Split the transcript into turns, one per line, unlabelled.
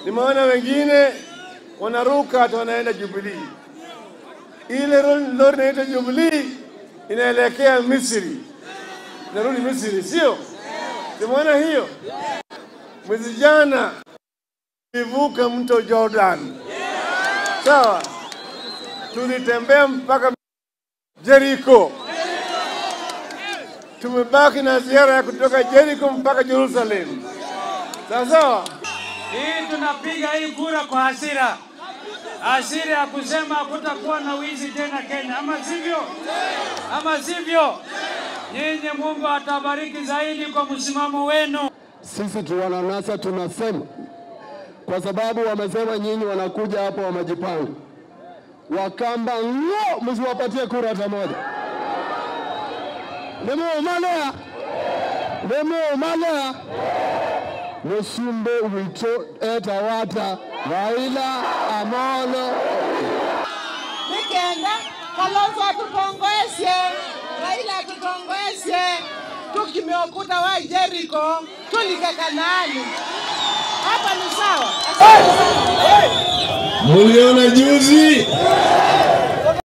Nimeona wengine wanaruka hata wanaenda Jubilee. Ile lori inaitwa Jubilee inaelekea Misri. Narudi Misri, sio? Nimeona hiyo. Mwezi jana tulivuka mto Jordan. Sawa? Tulitembea mpaka Jericho. Tumebaki na ziara ya kutoka Jericho mpaka Jerusalem. Sawa sawa?
Hii tunapiga hii kura kwa hasira. Hasira ya kusema hakutakuwa na wizi tena Kenya, ama sivyo? Ama sivyo? Nyinyi Mungu atabariki zaidi kwa msimamo wenu.
Sisi tu wananasa tunasema, kwa sababu wamesema nyinyi wanakuja hapo wamejipanga. Wakamba ngo msiwapatie kura hata moja. Nemo malea. Musumbe wito etawata Raila Amolo.
Nikenda Kalonzo atutongoesye, Raila atutongoesye, tukimeukuta wa Jericho tulike Kanaani. Hapa ni sawa.
Muliona juzi